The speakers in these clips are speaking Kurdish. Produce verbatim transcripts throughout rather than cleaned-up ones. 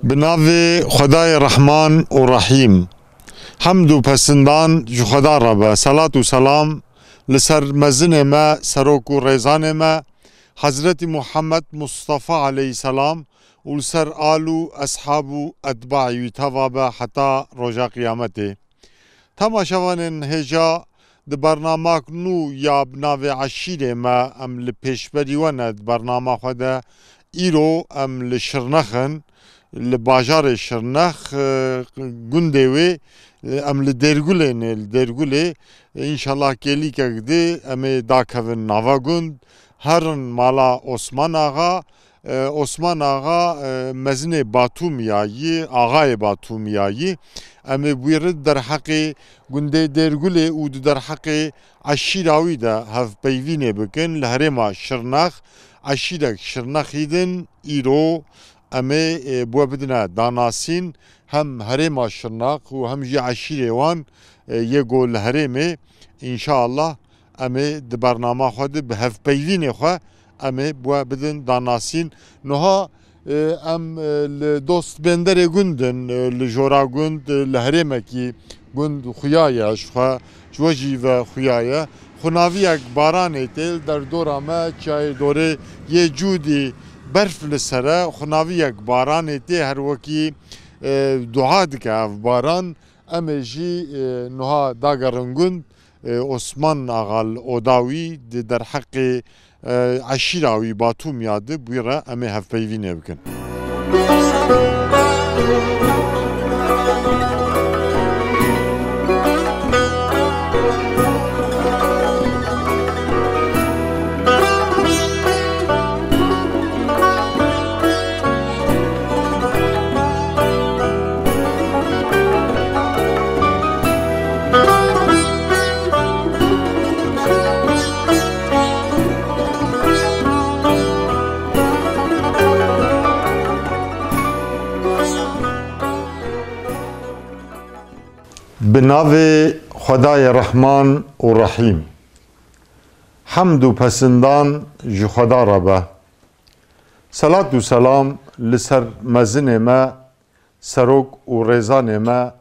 Bi navê Xwedayê Rehman û Rehîm. Hemd û pesindan ji Xweda re be. Selat û selam li ser mezinê me, serok û rêzanê me, Hezretî Muhammed Mustafa aleyhisselam û li ser al û eshab û etbaî wî teva be heta roja qiyametê. Temaşevanên hêja, di bernamak nû ya bi navê Eşîrê me, em li pêşberî we ne di bernama xwe de. Îro em li Şirnex in, li bajarê Şirnex, e, gundê wê, e, em li Dêrgulê ne, li Dêrgulê. Înşallah kêlîkek di em ê dakevin nava gund. Herin mala Osman Axa, E, Osman Axa, e, mezinê Batûmiya yî, axayê Batûmiya yî. Em ê bi wî re derheqê gundê Dêrgulê û di derheqê eşîra wî de hevpeyvînê bikin. Li herêma Şirnex, eşîrek Şirnexî din îro em ê, e, bi we bidine danasîn. Hem herêma Şirnex û hem jî eşîrê wan, e, yê ku li herêmê, înşallah, em ê di bernama xwe de bi hevpeyvînê xwe em ê bi we bidin danasîn. Niha, e, em, e, li dost bênderê gund in, e, li jora gund, e, li herêmekî gund xuya ye ji xwe, ji we jî ve xuya ye. Xunaviyek baranê tê li derdora me, çiyayê dorê yê Cûdî berf li ser e, xunaviyek baranê tê her wekî, e, dua dike ev baran. Em ê jî, e, niha dagerin gund, e, Osman Axa li oda wî di derheqê, e, eşîra wî Batûmiya di bi wî re em ê hevpeyvînê bikin. Bi navê Xwedayê Rehman û Rehîm. Hemd û pesindan ji Xweda re be. Selat û selam li ser mezinê me, serok û rêzanê me,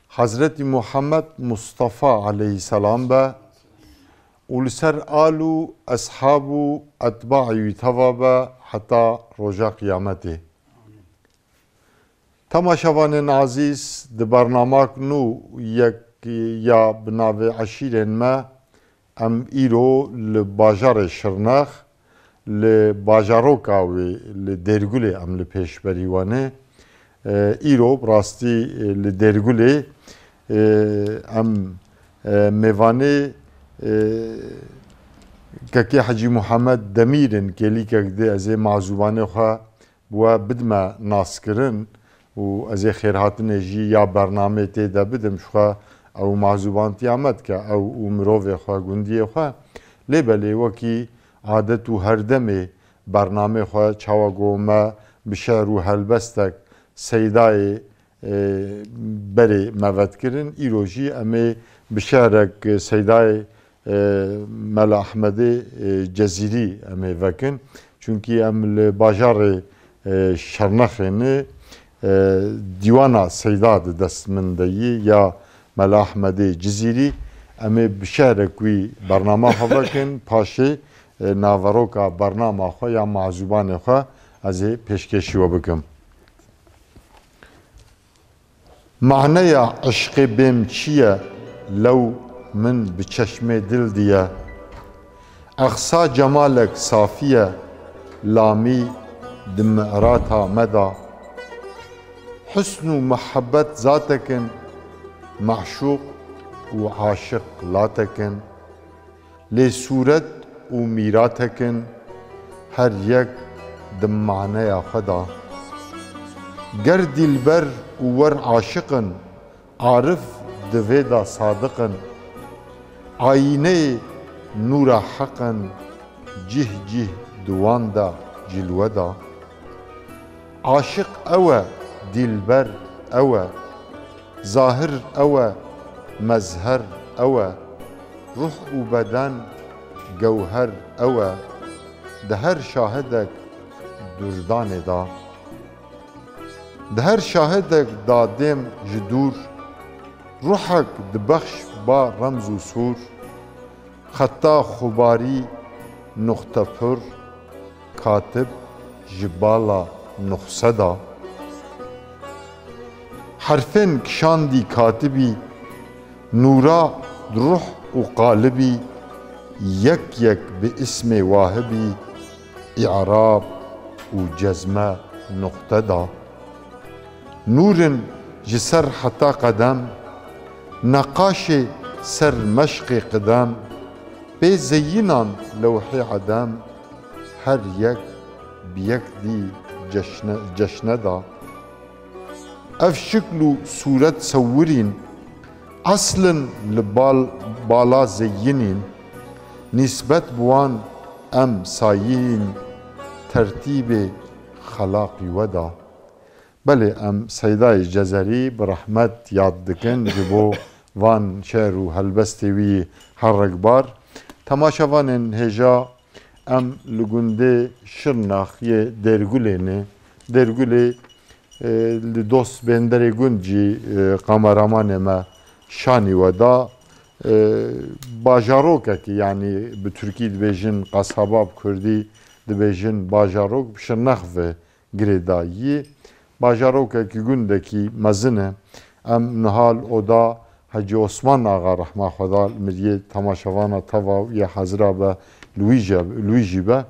Hezretî Muhammed Mustafa aleyhisselam be û li ser al û eshab û etbaî wî teva be heta roja qiyametê. Temaşevanên ezîz, di bernamak nû yek ya bi navê Eşîrên me, em îro li bajarê Şirnex, li bajaroka wê, li Dêrgulê em li pêşberî we ne. E, îro bi rastî, e, li Dêrgulê, e, em, e, mêvanê, e, Kekê Hecî Muhammed Demîr in, kêlîkek di ez ê mazûbanê xwe bi we bidime naskirin û ez ê xêrhatinê jî ya bernameyê tê de bidim, ji xwe ew mazûbantiya me dike, ew û mirovê xwe, gundiyê xwe. Lê belê wekî adet û her demê bernameyê xwe çawa ku me bi şe'r û helbestek Seydayê e, berê me vetkirin. Îro jî em ê bi şehrek Seydayê, e, Mela Ehmedê, e, Cezîrî em ê vekin. Çunkî em li bajarê, e, Şernexê ne, e, dîwana Seyda di dest min de yî ya Mela Ehmedê Cizîrî. Em ê bi şehrek wî bernama xwe vekin. Paşê, e, naveroka bernama xwe ya mazûbanê xwe ez ê pêşkêşî we bikim. Maneya eşqê bêm çi ye, lew min bi çeşmê dil diye. Exsa cemalek safî ye, lamî di mi'rata me da. Husn û muhebbet zatek in, me'şûq û aşiq latek in. Lê sûret û mîratek in, her yek di maneya xwe de. Ger dîlber û wer aşiq in, arif di vê de sadiq in. Ayîneyê nûra heq in, cih cih di wan de cilwe da. Aşiq ew e, dîlber ew e, zahir ew e, mezher ew e, ruh û beden, gewher ew e, di her şahidek durdanê da. Di her şahidek da dêm ji dûr, ruhek dibexş ba remz û sûr, xeta xubarî nuxtepir, katib ji bala nuxse da. Herfên kişandî katibî, nûra di ruh û qalibî, yek yek bi ismê wahibî, î'rab û cezme nuxte da. Nûrin ji ser heta qedem, neqaşê ser meşqê qidem, pê zeyinan lewhê edem, her yek bi yek dî ceşne, ceşne da. Ev şikl û sûret sewirîn, eslin li bal, bala zeyinîn, nîsbet bi wan em sayîn, tertîbê xelaqî we da. Belê, em Seydayê Cezerî bi rehmet yad dikin ji bo van şer û helbestê wî her rekbar. Temaşevanên hêja, em li gundê Şirnax yê Dêrgulê ne. Dêrgulê, e, li dost Bênderê Gund jî, e, kameramanê me şanî we da. E, bajarokekî, yanî bi tirkî dibêjin qasaba, bi kurdî dibêjin bajarok, bi Şirnex ve girêdayî. Bajarokekî, gundekî mezin e. Em niha li oda Hecî Osman Axa, rehma Xweda li miriyê, temaşevana teva yê hazira be, li wî jî, li wî jî be.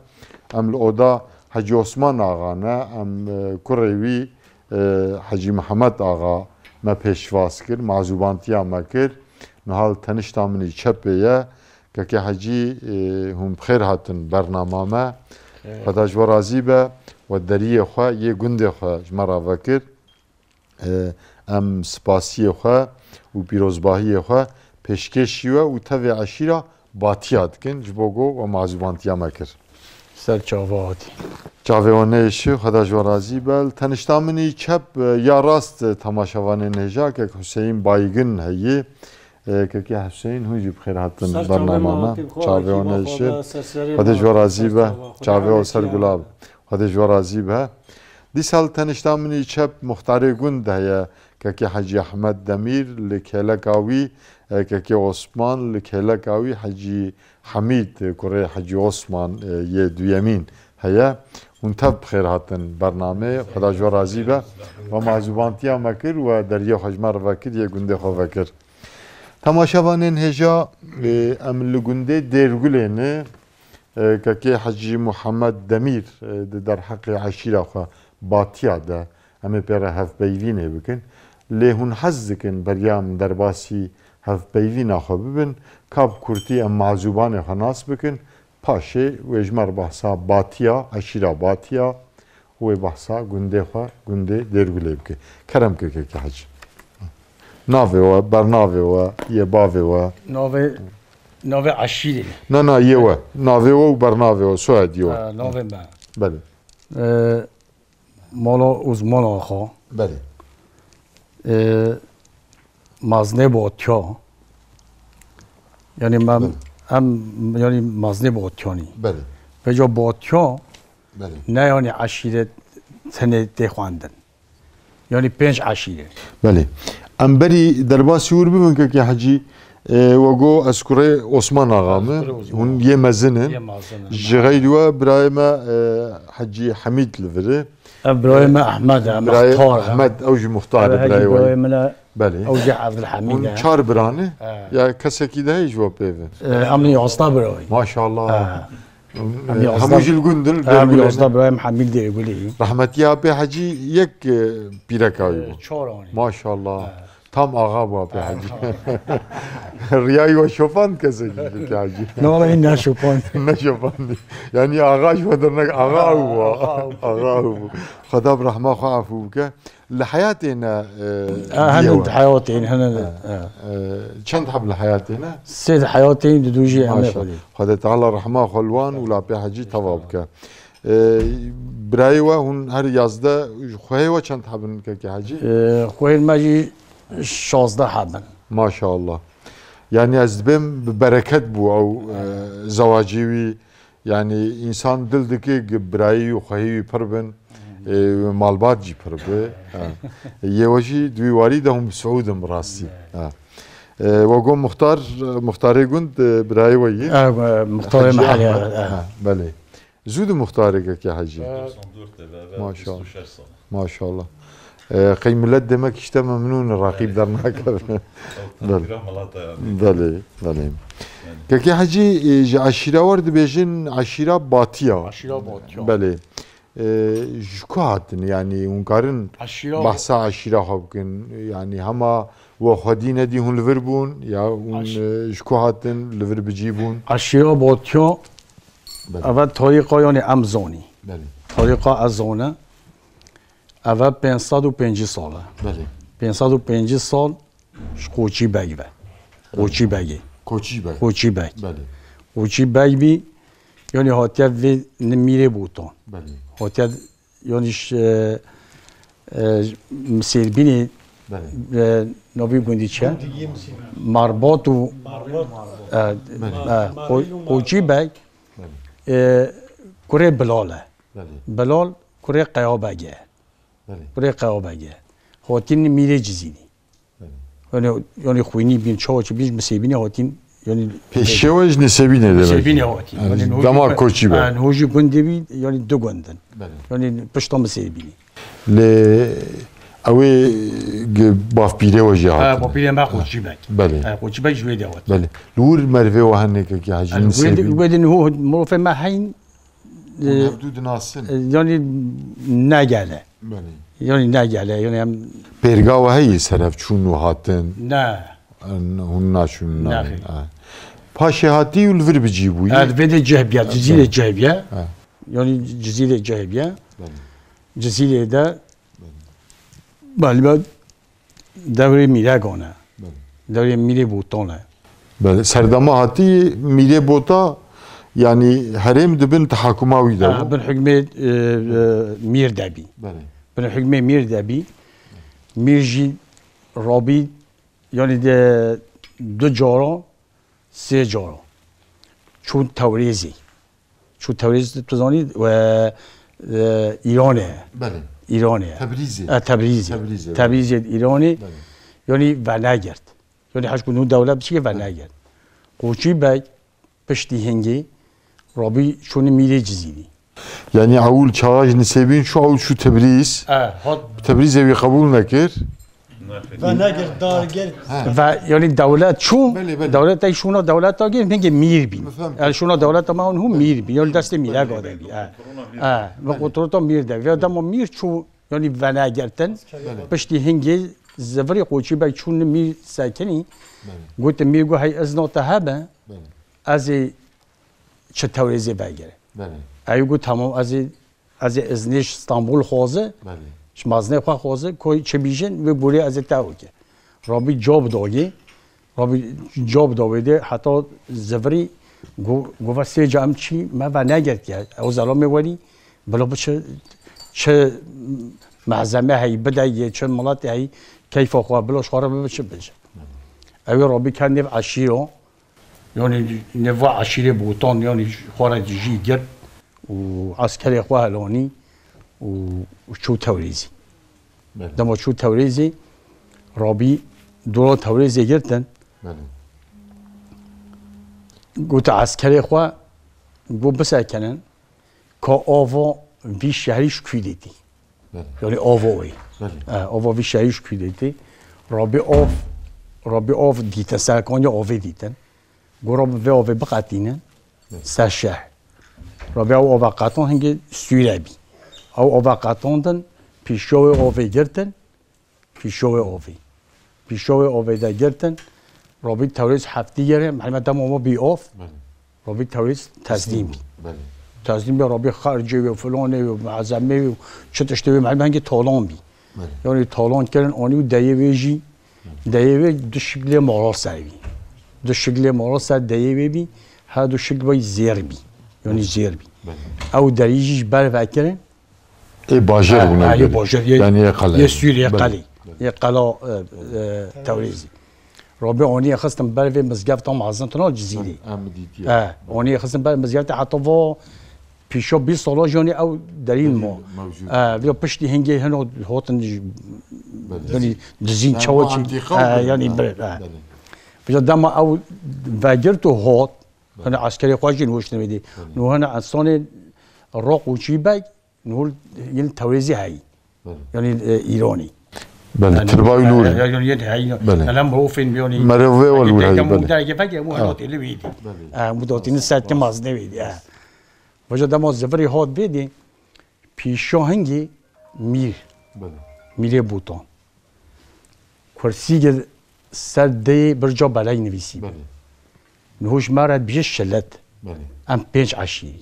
Em li oda Hecî Osman Axa ne, em, e, kurê wî, e, Hecî Mihemed Axa me pêşwas kir, mazûbantiya me kir. Niha li tenişta min î çepê ye. Kekê Hecî, e, hûn bi xêr hatin bernama me. Evet. Xweda ji we razî be. We deriyê xwe, yê gundê xwe ji me re vekir. E, em spasiyê xwe û pîrozbahiyê xwe pêşkêşî we û tevê eşîra Batiya dikin, ji bo ku we mazûbantiya me kir. Ser çava hatî. Çavê we neyêşi, Xweda ji we razî be. Li tenişta min î çep, e, ya rast, e, temaşevanên hêja, kek Huseyîn Baygin heyî. E, kekê Huseyîn, hûn jî bi xêr hatin bernama me. Çavê we neyêşi. Xwedê ji we razî be. Çavê we ser gulab. Xwedê ji we razî be. Dîsa li tenişta min î çep muxtarê gund heye, kekê Hecî Ehmed Demîr, li kêleka wî, e, kekê Osman, li kêleka wî Hecî Hemîd, kurê Hecî Osman, e, yê duyemîn heye. Hûn tev bi xêr hatin bernameyê. Xweda ji we razî be. We mazûbantiya me kir, we deriyê xwe ji me re vekir, yê gundê xwe vekir. Temaşevanên hêja, e, em li gundê Dêrgulê ne, e, kekê Hecî Muhammed Demîr, e, di derheqê eşîra xwe Batiya de, em ê pê re hevpeyvînê bikin. Lê hûn hez dikin beriya em derbasî hevpeyvîna xwe bibin, ka bi kurtî em mazûbanê xwe nas bikin, paşê wê ji me re behsa Batiya, eşîra Batiya, wê behsa gundê xwe, gundê Dêrgulê bike. Kerem ke kekê Hecî. Navê we, bernavê we, yê bavê we. Navê, navê eşîrê. Na, na, yê we. Navê we û bernavê we, soyadiyê we. Ha, navê me. Belê. E, Mala Osman Axa. Belê. E, Maznê Batiya. Yani em, Belê. Em, yani Maznê Batiyanî. Belê. Vêca Batiya Belê. Ne yani eşîret tenê tê xwendin. Yani pênc eşîre. Belê. Em berî derbasî wir bibin kekê Hecî, e, we got ez kurê Osman Axa me. Ez kurê Osman Axa. Hûn yê mezin in. Yê mezin in. Ji xeyrî we birayê me, e, Hecî Hemîd li vir e. Ev birayê me Ehmed e, birayê muxtar e. Ehmed, ew jî muxtar e, ev Hecî birayê we. Birayê min e. Belê. Ew jî Evdilhemîd e. Hûn çar bira ne? E. Ya kesekî de heye ji we pê ve? E, em ê yazda birayê. Maşallah. E. Em Hemû yazda, jî li gund in, em Dêrgulê ne? Yazda birayê Hemîd Dêrgulê. Rehmetiya apê Hecî yek, e, pîreka wî bû. E, çar anî. Maşallah. E. Tam axa bû apê Hecî. Riyayî we şopand kesekî kekê Hecî. Ne wala ne şopand. Ne şopand. Yani axa ji we dernek, axa ew bû. Axa ew bû. Axa ew bû. Xweda bi rehma xwe afû bike. Li heyatê ne, e, Ha, hene diye di we? Heyatê ne, hene di. Ha. Ha. E, çend heb li heyatê ne? Sê di heyatê ne, di dû jî em ê Maşallah. Xwedê. Xwedê Teala rehma xwe li wan û li apê Hecî teva bike. E, birayê we hûn her yazdeh, xwehê we çend heb in kekê Hecî? E, xwehên me jî şazdeh heb in. Maşallah. Yani ez dibêm bi bereket bû ew, e, zewacî wî. Yani însan dil dike gi birayî û xwehî wî pir bin. Ê, malbat jî pir bi. Ha. Yê we jî di wî warî de hûn bi Siûd in bi rastî. Ha. Ê, we got muxtar, muxtarê gund, e, birayê we yî? E, muxtarê Hecî mehellê, Ehmed. E. Ha, belê. Zû di muxtarê kekê Hecî. E. Doksan dört de ve, ve Maşallah. Bîst û şeş sal. Maşallah. E, qey millet demek işte memnûn, raqîb dernakeve. Belê. Takdîra milata yani. Belê, belê. Yani. Kekê Hecî, e, ji eşîra wer dibêjin, eşîra Batiya. Eşîra Batiya. Belê. E, ji ku hatin? Yani hûn karin Eşîra bahsa eşîra xwe bikin? Yani hema we xwedî nedî hûn li vir bûn ya hûn, Eş- e, ji ku hatin li vir bi cî bûn? Eşîra Batiya, Belê. Eve tarîxa yani em zanî. Belê. Tarîxa ez zane. Eve pênc sed û pêncî sal e. Belê. Pênc sed û pêncî sal ji Qoçî Beg ve. Qoçî Begê. Koçî Beg. Qoçî Beg. Belê. Qoçî Beg bî, yani hatiye vê ni mîrê Botan. Belê. Hatiye, yani ş-, e, e, Misêrbînê, Belê. E, navî gundî çi ye? Marbat û, Marbat. E, Belê. E, Qo-, Qoçî Beg, Belê. E, kurê Bilal e. Belê. Bilal kurê Qeya Beg e. Belê. Kurê Qeya Beg e. Hatîn mîrê Cizîrî. Belê. Yani, yani xwînî bîn, çawa çi bîn, Misêbînê hatîn, yani Pêşiya we ji Nisêbînê demek. Nisêbînê hatîn. Yani, Yani, dema Koçî be. Yani, hojî gundê bî, yani du gund in. Belê. Yani pişta Misêbînê. Lê ew ê gi-, bavpîrê we jî Ha, hatin. bavpîrê me Qoçî Beg. Belê. Ha, Qoçî Beg ji wê de hat. Belê. Li wir merivê we hene kekê Hecî Yani, wê de, Nisêbîn. Wê de niho mirovê me heyn, Hûn e, hevdû dinasin. E, yani ne gele. Belê. Yani ne gele, yani em Pêrga we heye ser hev çûn û hatin? Ne. En, hûn naçûn, Ne, nayên. xeyr. Ha. Paşê hatî û li vir bi cî bûyî? E, vê de cih biya, Cizîrê cih biya. Ha. Yani Cizîrê cih biya. Belê. Cizîrê de Belê. Belê, Dewrê mîregan e. Belê. Dewrê mîrê Botan e. Belê. Serdema hatî mîrê Bota, yanî herêm di bin tehakuma wî de Ha, bû. bin hukmê, e, e, mîr de bî. Belê. Bin hukmê mîr de bî. Mîr jî rabî, yanî de du cara, sê cara. Çûn Tewrêzê. Çû Tewrêz, tu zanî, we, e, Îranê ye. Belê. Îranê ye. Tebrîzê. E, Tebrîzê. Tebrîzê, belê. Tebrîzê Îranê. Belê. Yanî venegirt. Yanî hej ku nû dewlet biçîke venegirt. Qoçî Beg piştî hingê rabî çûnî mîrê Cizîrî. Yanî ewil çaxa ji Nisêbîn çû, ewil çû Tebrîz. E, hat. Tebrîzê wî qebûl nekir. Ve negir, dar gir. He. Ve, yani, dewlet çû, Belê, belê. dewlet ey şûna dewleta gir, hingê mîr bîn. Min fem Yani, kir. şûna dewleta me hûn hû mîr bîn. Yani, destê mîrek Belê, adem bî. belê. He. Kontrola mîr. He. Ve Belê. kontrola mîr de. Ve dema mîr çû, yani, venegirtin. Belê. Piştî hingê zivirî Qoçî Beg çûn mîr sekinî. Belê. Gotin mîr got, hey, izna te hebe, Belê. ez ê çi Tewrêzê vegire. Belê. Ey got, tamam, ez ê, ez ê iznê ji Stenbol xwaze, Belê. ji mezinê xwe xwaze, koy çi bîjin, wê borê ez ê te wike. Rabî cab dagê, Rabî cab da wê de, heta zivirî go-, gova sê ca em çî me venegirtiye. Ew zelamê welî, bila bi çi, çi mehzeme heyî bide yê, çi miletê heyî keyfa xwe, bila ji xwe re bibe çi bêje. Ew ê Rabî ket nêv eşîra, Yanî nêva eşîrê Botan, yanî xwe re dijî girt û eskerê xwe helanî û, û çû Tewrêzî. Belê. Dema çû Tewrêzî, rabî dora Tewrêzê girtin. Belê. Gote eskerê xwe, got bisekinin, ka ava vî şehrî ji kûdetî. Belê. Yanî ava wê. Belê. E, ava vî şehrî ji kûdetî. Rabî av, rabî av dîtin, serkaniya avê dîtin. Got, rabî vê avê biqetînin. Belê. Ser şehr. Rabî ew ava qetan hingê sûre bî. Ew ava qetandin, pîşa wê avê girtin. Pîşa wê avê. Pîşa wê avê de girtin. Rabî Tewrêz heftî yere, mehme dema ma bî av. Belê. Rabî Tewrêz teslîm bî. Belê. Teslîm bî, rabî xercê wê, filanê wê, mezemê wê, çi tiştê wê, mehme hingê talan bî. Belê. Yanî talan kirin, anî û deyê wê jî, Belê. deyê wê du şiklê mala ser bî. Du şiklê mala ser deyê wê bî, her du şikl bî zêr bî. Yanî Belê. zêr bî. Belê. Ew derî jî ji ber vekirin, Ê bajêr Ha, bûne ha, yê gerî. bajêr, yê, Yanî yê qelê. yê Sûriyê Belê. qelê. Yê qela, e, e, Tewrêzî. Rabî onî xistin ber vê mizgefta mezin tuna Cizîrê. Em, em dîtiye. He, onî xistin ber mizgefta heta va Pîşo bîst sala jî, yanî ew delîl Delîl ma. mewcûd. E, vêya piştî hingê hino hatin ji, Belê. yanî dizîn Yani çawa bu çî. antika E, bile. yanî Ha, bile, e. belê. Vêya dema ew vegirt û hot, Belê. hine eskerê xwe jî nûştin vêdî. Belê. Nû hine ensanê Roq û Çîbek, nû yên Tewrêzî heyî. Belê. Yanî, e, Îranî. Belê, Yani, Tirba û e, Nûrî. e, yanî, yanî, heyî. Belê. Yanî, mirovên, yanî, Merov ve wal wî heyî. Hemû Belê. derge veke, hemû Ha. henote li wêdî. Belê. E, hemû dotînin sertê mazinê vêdî. E. Vaja dema zivirî hat vêdî, pîşa hingî mîr, Belê. mîrê Bûtan. Kursîgê ser dê birca belay nivîsî. Belê. Niho ji me re bije şilet. Belê. Em pênc eşîrî.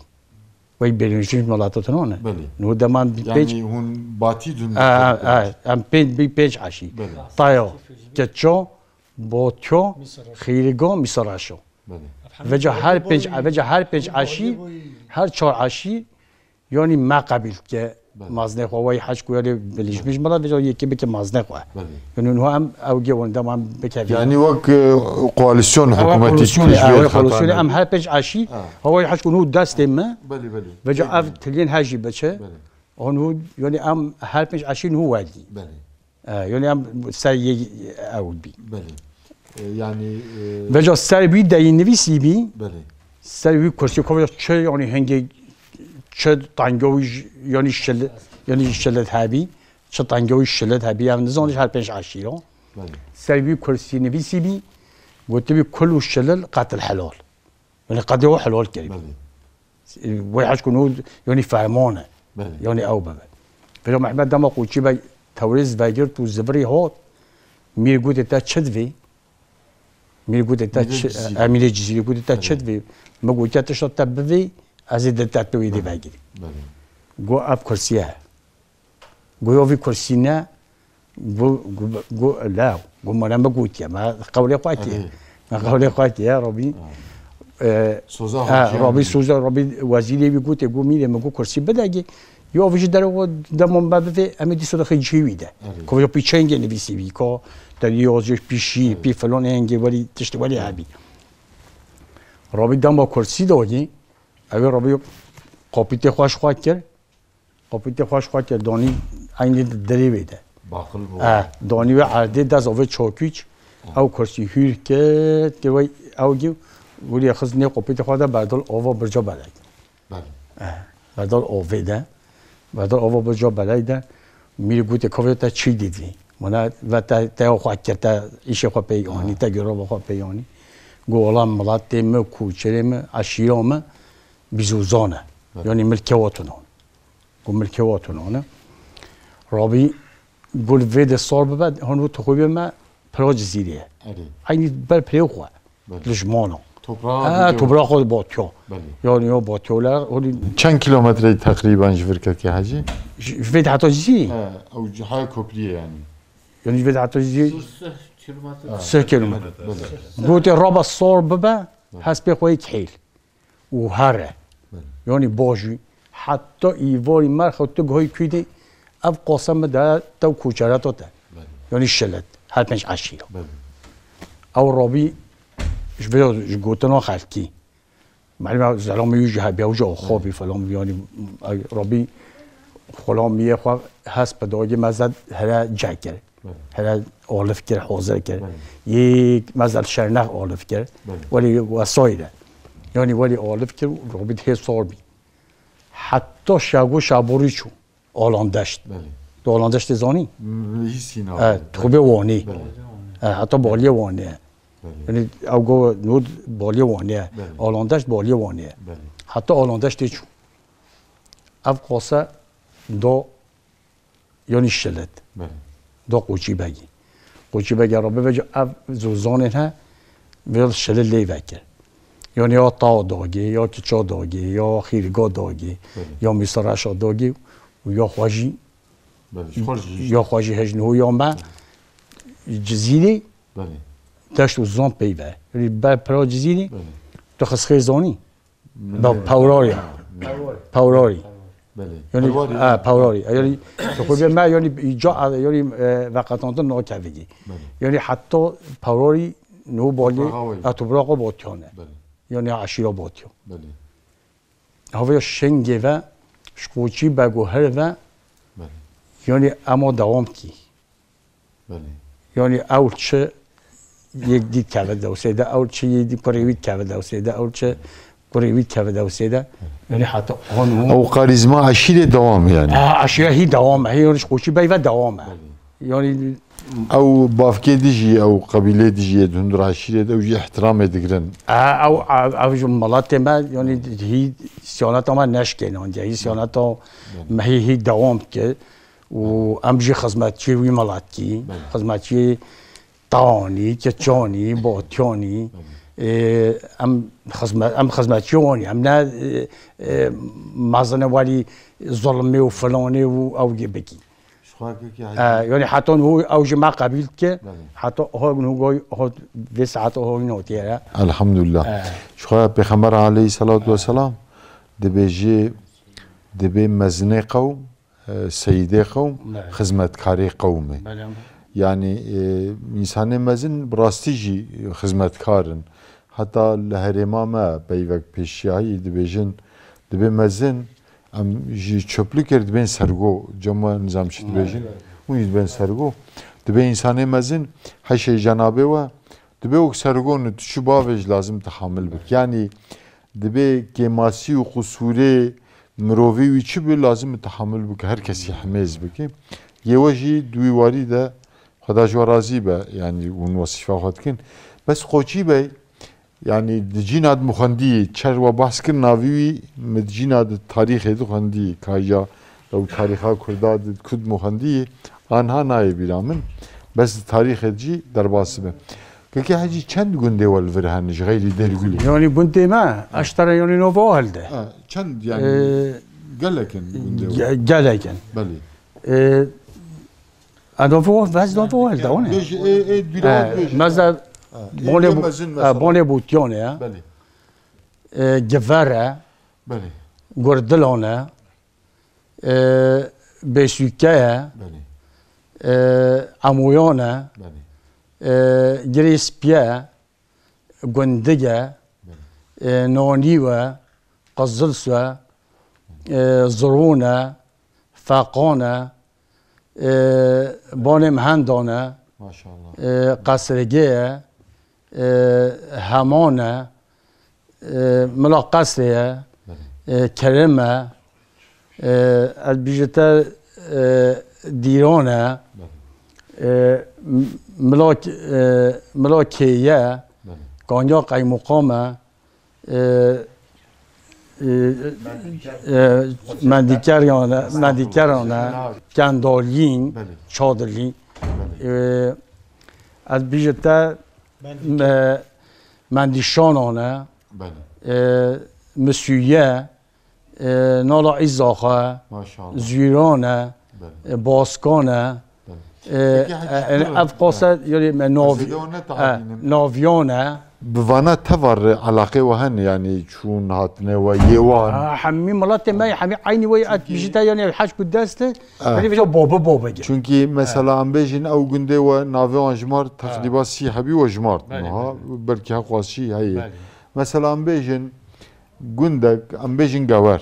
Wey bêrînjî ji melata tino ne. Belê. Niho dema em Yani pênc hûn batî dun. E, e, em pênc, bî pênc eşî. Belê. Tayo, Keço, Botyo, Xîrigo, Mîsaraşo. Belê. Veca her pênc, veca her pênc eşî, her çar eşî, yanî me qebîl ke Belê. mazinê xwe, wey heşk û yanî bilîjmiş mala, veca yekê bike mazinê xwe. Belê. Yanî niha em ew gê wan dema em bikevin. Yani wek, e, koalisyon Ew hikûmetî koalisyon, tiştê ew xeta koalisyon, ne. em her pênc eşî, Ha. hawayê heşk û niha destê me. Belê, belê. Veca Belê. ev tiliyên her jî biçe. Belê. Hûn, yanî em her pênc eşî niha werdî. Belê. E, yanî em ser yê ew bî. Belê. E, yani, e, Veca ser wî deyî nivîsî bî. Belê. Ser wî kursî kovê çi, yanî hingê çi tanga wî j-, yanî şil-, yanî şilet hebî. Çi tanga wî şilet hebî. Em nizanî her pênc eşîro. Belê. Ser wî kursî nivîsî bî. Gotibî kul û şilil qetil helal. Yanî qedê o helal kirî. Belê. Wey heşk û nû, yanî ferman e. Belê. Yanî ew bibe. Vêca Mehmet dema Qoçî Beg Tewrêz vegirt û zivirî hot, mîr gote te çi divê? Mîr gote te Mîrê çi, Cizîrî. Emîrê Cizîrî gote te çi Belê. divê? Min gotiye tişta te bivê, ez ê di te tu wê dê Belê. vegirî. Belê. Got ev kursî ye. Got ya vî kursî ne, got, got, got, la, got, me ne me gotiye, me qewlê xwe kiriye. Erê. Me qewlê xwe kiriye, Robî. Ha. E, Soza ha, Hacîyan Robî bî. Soza, Robî wezîrê wî gotiye, got, mîrê me got kursî bidegê. Ya vî ji derê got, dema me bivê, em ê dîsa dixê cihê wî de. Erê. Kovê pî çengê nivîsî bî, ka te dî yazî pî şî, Erê. pî filan hengê welî, tiştê welî Erê. hebî. Robî dema kursî dagî, ew ê Robî qopîtê xwe ji xwe kir. Qopîtê xwe ji xwe kir, danî eynî derê wê de. Baqil bû. Eh, danî wê erdê dest avê çakîç. Ah. Ew kursî hûr kir, kir wey ew gî, wî lê xist nê qopîtê xwe de berdal ava birca belek. Belê. Eh, berdal avê de. Berdal ava birca belek de. Mîrê gote, "Kavê te çi dîtî? Mana ve te, te xwe kir, te îşê xwe pê anî, Ah. te girova xwe pê anî." Got, "Wela miletê min, koçerê min, eşîra min, bîzozan e." Belê. Yanî milkê we tune. Got milkê we tune ne. Rabî got vê de sar bibe, hanu tu xwe bê me pira Cizîrê ye. Erê. Eynî ber pirê xwe. Belê. Li ji mano. Toprağa Ha, gidiyor. toprağa xwe batiyo. Belê. Yanî yo batiyo la, holi Çend kilometre teqrîben ji vir Kekê Hecî? Ji, ji vê de heta Cizîrê? He, ew cihaya kopriyê yani. Yanî ji vê de heta Cizîrê Sih kilometre. Ha. sih kilometre. Belê. Gote raba sar bibe, Belê. hespê xwe yê kihêl. û here. Belê. Yanî bajî, heta îvarî merxew tu guhayî kû dê, ev qasem mi de tew koçereta te. Belê. Yanî şilet, her pênc eşîra. Belê. Ew rabî, ji vê, ji gotina xelkî. Melûm e, zelamê wî jî hebî, ew jî axabî Belê. falan bî, yanî, ew rabî xulamiyê xwe hesp dagî me zed here ceh kir. Belê. Here alif kir, hazir kir. Belê. Yê mezal şernex alif kir. Belê. Welî wesayî de. Yanî welî alif kir, Robî dihê sor bî. Heta şego şaborî çû. Alandeşt. Belê. Tu Alandeştê zanî? M-, hîsîna. Evet, tu xwe bê Wanê. Belê. Evet, heta baliyê Wanê. Belê. Yanî ew go nûd baliyê Wanê. Belê. Alandeşt baliyê Wanê. Belê. Heta Alandeştê çû. Ev qase do Yanî şilet. Belê. Da Qoçî Begî. Qoçî Begî re bivêje ev zozanên he, vê şilet lê vekir. Yanî ya taw dagê, ya kiça dagê, ya xîrga dagê, Belê. ya mîsreşa dagê û ya xwe jî, Belê, ji xwe jî. ya xwe jî hejniho ya me Cizîrê Belê. deşt û zon peyve. Yanî ber pira Cizîrê Belê. tu xizxê zanî. Ba, Pawrarî. Pawrarî. Belê. Yanî, Pawrarî. ha, Pawrarî. Yanî, tu xwe bê me, yanî, ca, yanî, e, veqetandin nakevigî. Belê. Yanî, heta Pawrarî, no balî, Toprağa wê. ha, toprağa Botyan e. Belê. Yanî, eşîra Botyan. Belê. havêya Şengê ve, ji Qoçî Beguher ve, Belê. yanî ema dewam kî. Belê. Yanî ew çi yek dî keve dewsê de, ew çi yê dî kurê wî keve dewsê de, ew çi kurê wî keve dewsê de. Yanî heta hon û. Ew karîzma eşîrê dewam e yani. Ha, eşîre hî dewam e. Hî yanî ji Qoçî Bey ve dewam e. Yanî Ew bavkê dijî, ew qebîlê dijî yê di hundir eşîrê de ew jî ihtiramê digirin. Ha, ew, ew, ew ji miletê me, yanî hî siyaneta me neşkênandiye. Hî siyaneta me hî, hî dewam dike. Û em jî xizmetçiyê wî milet kî. Xizmetçiyê Tanî, Keçanî, Batyanî. Ê, em xizme-, em xizmetçiyê wan, em ne, e, e, mezine welî zulmê û filanê û ew yê bikî. Ji xwe kekî E, hecî. yanî heta niho ew ji me qebîl dike, Belê. heta ho niho goy ho vê saete ho notiyere. Elhamdulillah. E. Ji xwe Pêxember aleyhissalatu vesselam dibêjê, dibê mezinê qewm, e, seyidê qewm, Belê. xizmetkarê qewm e. Belê. Yani, e, insanê mezin bi rastî jî xizmetkar in. Heta li herêma me peyvek pêşiyayî dibêjin, dibê mezin, em ji çöplükê dibên sergo, cema nizam çi dibêjin, hûn jî dibên sergo. Dibê insanê mezin, heşê cenabê we, dibê wek sergo ne, tu çi bavê jî lazim tehamil bik. Yani, dibê kêmasî û qusûrê mirovî wî çi bi, lazim e tehamil bike, her kesî hemêz bike. Yê we jî di wî warî de, Xweda ji we razî be, yani hûn wesîfa xwe dikin. Bes Qoçî Bey, yani di cîna di mixwendiyê, çer we behs kir navî wî, min di cîna di tarîxê di xwendiyê, kaja ew tarîxa Kurda di ku di mixwendiyê, anha nayê bîra min. Bes di tarîxê de jî derbas be. Kekê Hecî, çend gundê we li vir hene ji xeyrî Dêrgulê? Yanî gundê me, eştere yanî nova hilde. Ha, çend yani Ee, gelek in gundê we? Ge-, gelek in. Belê. Ee, a nova, vez nova hilde, o ne? Bêj, ê, ê, bîra Ee, bêj. Mezda Ha, ê, Bonê ê Bu-, mezin e, mesela. Bonê Bûtiyane ye. Belê. Ee, Giver e. Belê. Gurdilan e. Ee, Bêsûke ye. Belê. Ee, Emoyan e. Belê. Ee, Girê Spî ye. Gundig e. Ee, Nanî ye. Qizilsu ye. Ee, Zirûn e. Feqan e. Ee, Bonê Mihendan e. Maşallah. Ee, Qesrigê ye. Ee, Heman e. Ee, Mila Qesrê ye. Ee, Kerim e. Ee, ez bîjite, ee, Dîran e. Ee, M-, Mila K-, ee, Mila Kêye. Kanya Qeymuqam e. Ee, ee, ee, Mendîkeran e, Mendîkeran e, Kendalîn, Belê. Çadilî. Belê. Ee, ez bîjite me-, Mendîşanan e, Belê. ee, Misûye, ee, Nala Îzax e, Maşallah. Zûran e, Belê. ee, Baskan e. Belê. Ee, Peki, Hacı, ee, yani durun. ev qasa, yani me navi-, Zêde wan ne ee, tehatînim. Naviyan e. Bi vana te var re eleqê we hene, yani çûn hatine we yê wan. Ha, hemî miletê me, hemî eynî wê et bîjî te, yani heş ku dest e, yani vêca baba baba ge. Çünkü mesela em bêjin ew gundê we navê wan jimart, teqrîba sî hebî we jimart. Belê, Niha belê. belkî heqwasî heye. Belê. Mesela em bêjin gundek, em bêjin Gewer.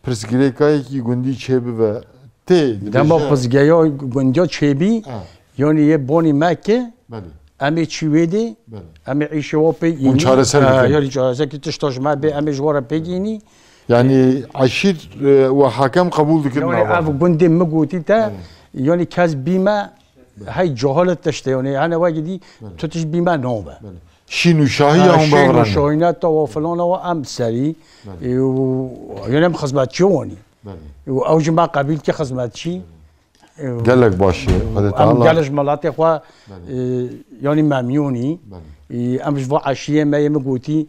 Pirsgirêkayekî gundî çêbibe tê. Dema dibêje- pirsgeya gundiya çêbî, Ha, yani yê bonî me ki, belê, em ê çî wê dê, belê. em ê îşê wa pê Hûn çareser Ha, bikin. Yani çareser ki tişta ji me bê, em ê ji wa re pê gînî. Yani eşîr, e, we hakem qebûl dikin Yani nava. Ev gundê mi gotî te, yani kes bî me, hey cahil tişte, yani hene wekî dî, tu tişt bî me nabe. Belê. Şîn û şahî ya hûn Şîn û bavran. şahîneta wa filana wa em serî, Belê. e, û, yani em xizmetçi wanî. Belê. Û ew jî me qebîl ki xizmetçi. E, Gelek baş e. Xwedê Em Teala. gel ji miletê xwe, Belê. e, yani memnûnî. Belê. E, em ji va eşiyê me yê min gotî,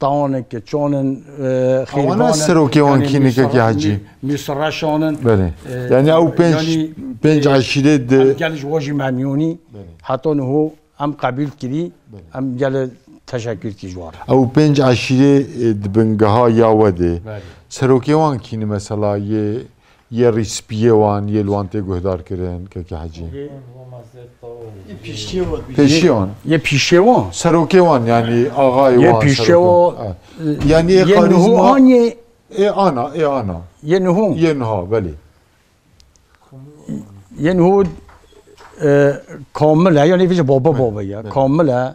tawanin ki, çanin, e, Awana xêrganin, serokê wan yani kî ne kekî Mîsra-, Hecî? Mî-, Mîsra şanin. Belê. E, Yani ew pênc, yani, pênc e, eşîrê Em di gel ji wa jî memnûnî. Belê. Heta niho em qebîl kirî, Belê. em gel teşekkür kî ji wan. Ew pênc eşîrê, e, di bingeha ya we de. Belê. Serokê wan kî ne mesela yê, yê rîspiyê wan, yê li wan tê guhdar kirin, kekî Hecî? Piştiyê we. Pêşiyan. Yê pîşê wan. Serokê wan yani axayê Yê wan. pîşê serokê- wan. Ha. Yani yê Yê niho karizma. an yê Ê ana, ê ana. Yên hû. Yên ha, belê. Yên hû, e, Kamil e, yanî vî jî baba baba ye. Belê. Kamil e,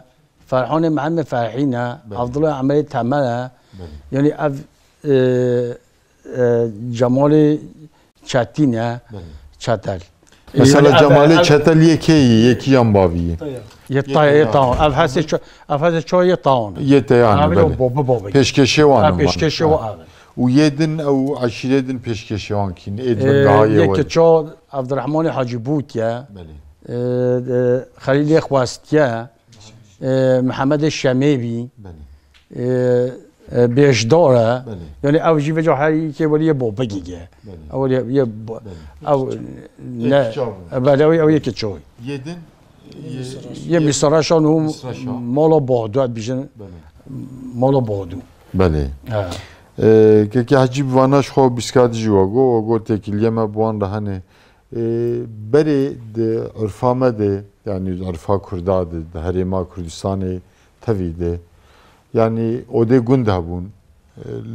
Ferhanê Mehemê Ferhîn e, Belê. Abdullah Emerê Temel e. Belê. Yanî ev, e, e, Cemalê Çetîn e, Belê. Çetel. Mesela Yanî ev, Cemalê ev Çetel yê kê yî, yê kîjan bavî yî? Yê Yê tayê, yê Tayê. Taon. Ev hesê ço-, ev hesê ço yê Taon. Yê Teyan, Ev ê belê. Baba baba. Pêşkeşê wan Ev in, pêşkeşê bana. Wa ev in. Û yê din ew eşîrê din pêşkeşê wan kîn, ê di Ee, bin daha yê Yekê were. Ço Abdurrahmanê Hacî Bût ye. Belê. Ee, e, Xelîlê Xwestiye. Ee, Mehemedê Şemêbî. Belê. Ee, e, Bêşdar e. Belê. Yanî ew jî veca her yekê welî yê babegî ye. Belê. Ew welî yê ba-, Belê. Ew Yê ne, Ço. E, belê, ew, ew yekê Ço. Yê din, yê, Yê yê Mîsreşan û Mîsreşan. Mala Badu, ez bijin Belê. Mala Badu. Belê. Ha. Ee, kekê Hecî bi vana ji xwe bîska dijî we got, we got têkiliyê me bi wan re hene. Ee, berê di urfa me de, yanî urfa Kurda de, di herêma Kurdistanê tevî de, yanî odê gund hebûn.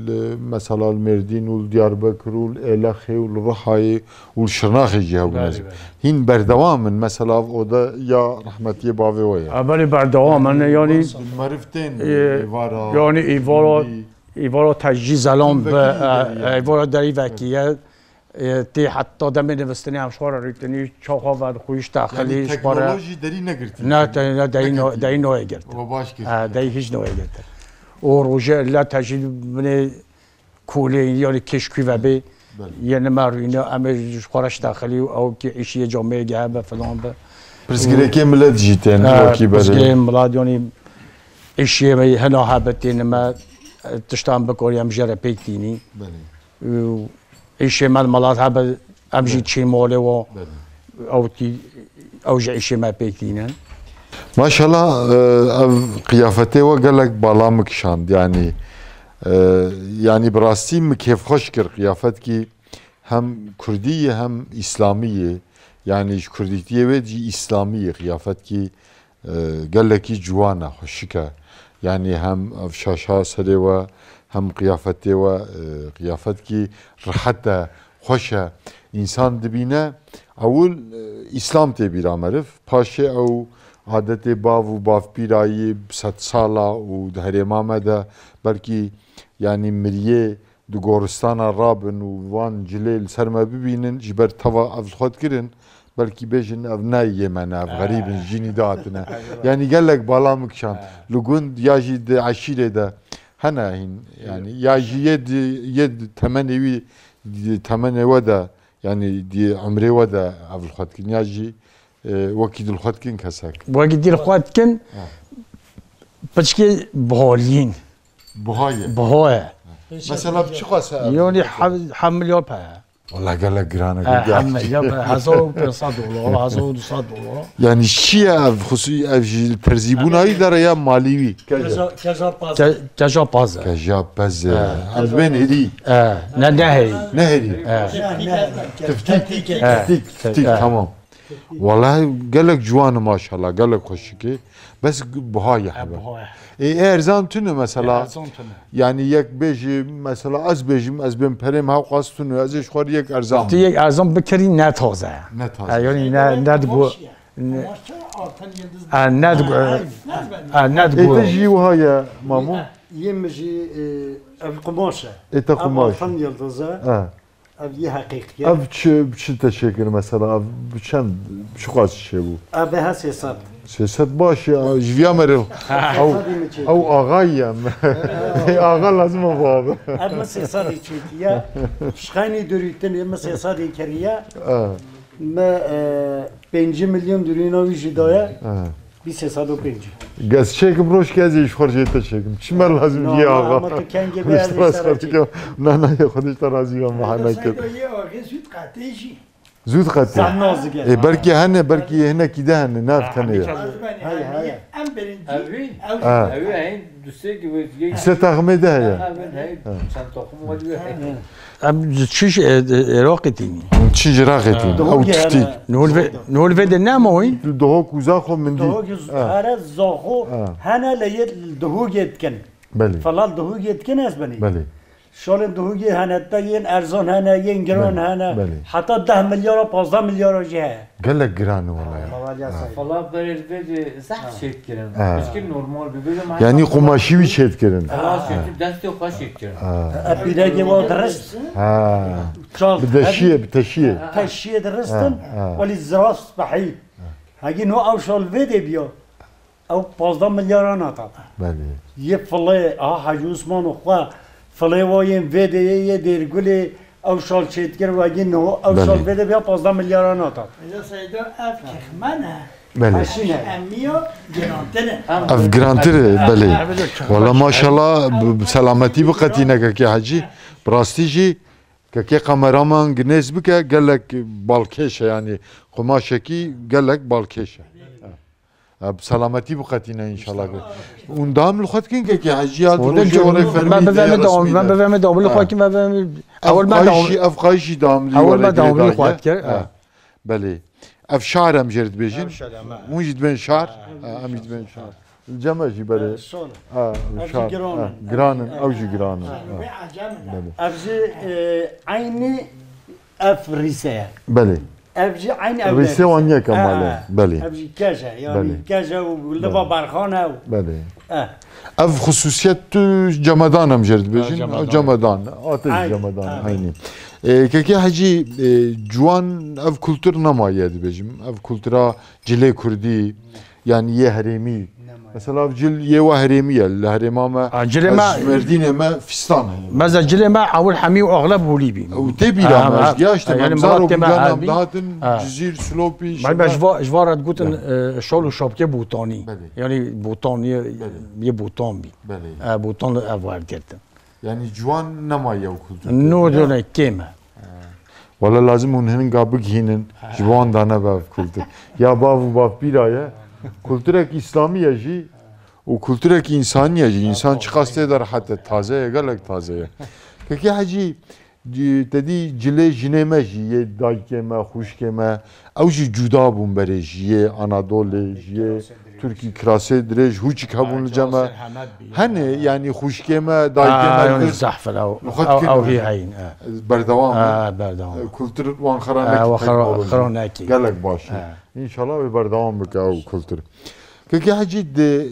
Li, mesela li Mêrdîn û li Diyarbekir û li Êlexê û li Rihayê û li Şirnaxê jî hebûn. Belê, ez belê. Hîn berdewam in. Mesela oda ya rehmetiyê bavê we ye. Ha, belê berdewam in, yanî, Meriv tên e, êvara yanî êvara, hindî. Êvara tecî zelam Tim bi, vekî e, derî ye. Êvara derî vekî ye. E, tê heta demê nivîstinê em ji xwe re rîtinî, çaxa vedixwîş, texilî, Yanî ji xwe re teknolojî derî negirtî. Ne, te-, ne, derî no-, Nekirtî. Derî noyê girt. We baş kir. E, derî hîç noyê girt. Û rojê illa tecî binê kolê, yanî kêşkû vebê, Belê. Yê nime rûyne, em ê ji xwe re ji texilî û ew kî îşî yê camê gehe be, filan be. Pirsgirêkê milet jî tên, E, wekî berê. Pirsgirêkê milet, yanî îşê me hena hebe tê nime, e, tiştan bikorî em jê re pêk tînî. Belê. Û îşê me li melat hebe, em jî Belê. Çî malê wa. Belê. Ew tî, ew ji îşê me pêk tînin. Maşallah, e, ev qiyafetê we gelek bala min kişand. Yanî, e, yanî bi rastî min kêfxweş kir. Qiyafetkî hem kurdî ye hem îslamî ye. Yanî ji kurdîtiyê wê jî îslamî ye. Qiyafetkî e, gelekî ciwan e, xweşik e. Yanî hem ev şaşa serê we, hem qiyafetê we, e, qiyafetkî rihet e, xweş e. Însan dibîne, ewil, e, Îslam tê bîra meriv. Paşê ew adetê bav û bavpîrayî sedsala û di herêma me de belkî, yanî, miriyê di goristana rabin û van cilê li ser me bibînin, ji ber teva ev li xwe dikirin, belkî bêjin ev ne yê me ne, ev xerîb in, ji cînî de hatine. Yanî gelek bala min kişand. Li gund ya jî di eşîrê de hene hîn, yanî ya jî yê di, yê di temenê wî, di temenê we de, yanî di umrê we de ev li xwe dikin, ya jî, e, wekî di li xwe dikin kesek. Wekî di li xwe dikin, Ha. Piçkê bihalîn. Buha ye. Buha ye. Mesela bi çi qas e? Yanî hev-, hev milyar pere. Wala gelek giran e, Ha, gelek. Hev milyar pere, hezar û pênc sed dolar, hezar û du sed dolar. Yanî çi ye ev xusû-, ev jî terzîbûna wî de re ya malî wî? Keja, keja paz. Ke-, keja paz e. Keja pez e. Ha. Em bên hêrî. Ha, ne, ne hêrî. Ne hêrî. Ha. Tiftîk. Ha. Tiftîk, tiftîk, Ha. tamam. Walahi gelek ciwan e maşallah, gelek xweşik e. Bes buha ye hebe. Buha ye. Ê, erzan tune mesela. Erzan tune. Yanî yek bêjî mesela ez bêjim, ez bên perê me hewqas tune, ez ê ji xwe re yek erzan. Tu yek erzan bikirî ne taze ye. Ne taze. Ha, yanî ne, ne digo-, Kumaş ye. Ne, Kumaş ye, Altan Yıldız. Ha, ne digo-, Ha, ha, ne digo-, Ê te jî wiha ye, Mamo? Yê min jî, e, ev qumaş e. Ê te Ev qumaş. Altan Yıldız e. Ha. Ev yê heqîqî ye. Ev çi, çi te çêkir mesela? Ev bi çend, çiqas çêbû? Ev he sê sed. Sê sed baş ya, ji viya merê. Ew, Sê sedî min çêkir. Ew axa ye. Axa lazim e bu abi. Ev min sê sedî çêkiye. Şixeynî dirûtinê min sê sedî kiriye. Ha. Me, e, pêncî milyon dirûna wî jî daye. Ha. Bîst sê sed û pêncî. Gez çêkim roj ke ez ê ji xwe re jê te çêkim. Çi me lazim Na, diye na, axa. Ama tu kengê bê ez ê Rast sere xwe çêkim. Na, na, ya xwe de ji te razî be, me hane kir. Yê axê zûd qetê jî. Zûd qetê. Sen nazik e. Ê, belkî hene, belkî hinekî de hene, nav Ha, tenê hemî ye. Çazo. Heye, heye. Em birinci, Ev wî? ew Ha. Ew wî heyîn dustê ki wê diye. Dustê taximê de heye. Ha, ben heyîn Ha. çend taxim var diye. Em çi ji, e, Iraqê tînî? Çi ji Iraqê tînî? Ew Duhok tiştî. hene. Nol ve, nol ve de ne moy? Duhok uza xwe min dî. Duhok Ha. here zaxo Ha. hene le yê duhogê dikin. Belê. Falan duhogê dikin ez benî. Belê. Şalên duhû yên hene, te yên erzan hene, yên giran Belê, hene. belê. Heta deh milyara, pazdeh milyara jî heye. Gelek giran e wele ya. Baba ya Ha. Seyda. Fala berê li vê de zehf Ha. çêdikirin. Ha. Pişkî normal bi, bêje me Yani hesab qumaşî wî çêdikirin. Fala Ha. çêdikir, destê xwe çêdikirin. Ha. E, pîrekê wan dirist. Ha. Çal, Bi deşiyê, bi teşiyê. Teşiyê diristin, Ha, ha. welî zirast behî. Hegî no ew şal vê de biya. Ew pazdeh milyara nata. Belê. Yê filê, aha, Hacî Osman û xwe, filê wa yên vê de yê, yê Dêrgulê, ew şal çêdikir wegî niho, ew Belê. şal vê de biya pazdeh milyara nata. Hêja Seyda, ev kexmen e. Belê. Eşîn e. Emiya girantir e. Ev girantir e, belê. Wala maşallah, bi, bi selametî biqetîne kekê Hecî. Bi rastî jî kekê kameraman ginêz bike, gelek balkêş e, yani qumaşekî gelek balkêş e. Bi selametî biqetîne înşallah. Hûn dam li xwe dikin kekê Hecî ya Orada rojê orê fermî me biveme de, dewam, me biveme de, li xwe kim me biveme. Ev Ewil me de qayîşî, ev qayîşî damlî Ewil were me de girê amlî daye. xwe dikir. Ha, belê. Ev şar em jê re dibêjin. Ev şar, em, ha. Hûn jî dibên şar. Ha, em jî dibên şar. Cem e jî belê. Sol. Ha, Ev jî şar. giran Ha, in. giran in, Ev ew jî giran in. Ha. Ha. Belê. Ev jî, e, eynî ev rîse ye. Belê. Ev jî eynî ev Rîsê wan yek e Ha, malê. ha. Belê. Ev jî kej e. Yani Belê. kej e û li Belê. va berxan e û. Belê. Eh. Ev xusûsiyet tu cemedan em jê re dibêjin. Ha, cemedan. Cemedan. Ate Eynî. cemedan. Ha. Eynî. E, kekê Hecî, e, ciwan ev kultur nemaye dibêjim. Ev kultura cilê kurdî, yani yê herêmî. Nemaye. Mesela ev cil yê we herêmî ye. Li herêma me, Ha, cilê ez me ji Mêrdînê me fîstan heye. Meza cilê me ewil hemî û axleb holî bî. Û tê bîra Ha, me, ha. ez giya işte, Yani em zar û milat tê me guldan hevî. Dahatin Ha. Cizîr, Silopî, Belê, Şime. ji va-, ji va re digotin, e, şal û şapke botanî. Belê. Yani botanî, Belê. yê botan bî. Belê. E, botan ev wergirtin. Yani ciwan nemaye ew kultur. No, no, ne, kêm e. Wala lazim hûn hininga bigihînin, ji bo wan da nebe ev kultur. Ya bav û bavpîra ye. Kulturek îslamî ye jî û kulturek însanî ye jî. Însan çiqas tê de rehet e, taze ye, gelek taze ye. Kekê Hecî, ci-, te dî cilê jinê me jî, yê dayikê me, xwişkê me, ew jî cuda bûn berê ji yê Anadolê, ji yê Tirkî kirasê dirêj, hûçik hebûn li cem me. Hene, yani xwişkê me, dayikê me, Ha, yani vir zehf e, ew, li xwe ew, dikin ew hî wê. heyin, e. Berdewam e. Ha, berdewam. E, kultur wan xira Ha, nekî wa xira, teknolojî. xira nekî. Gelek baş e. Ha. Înşallah wê berdewam bike ew kultur. Kekê Hecî di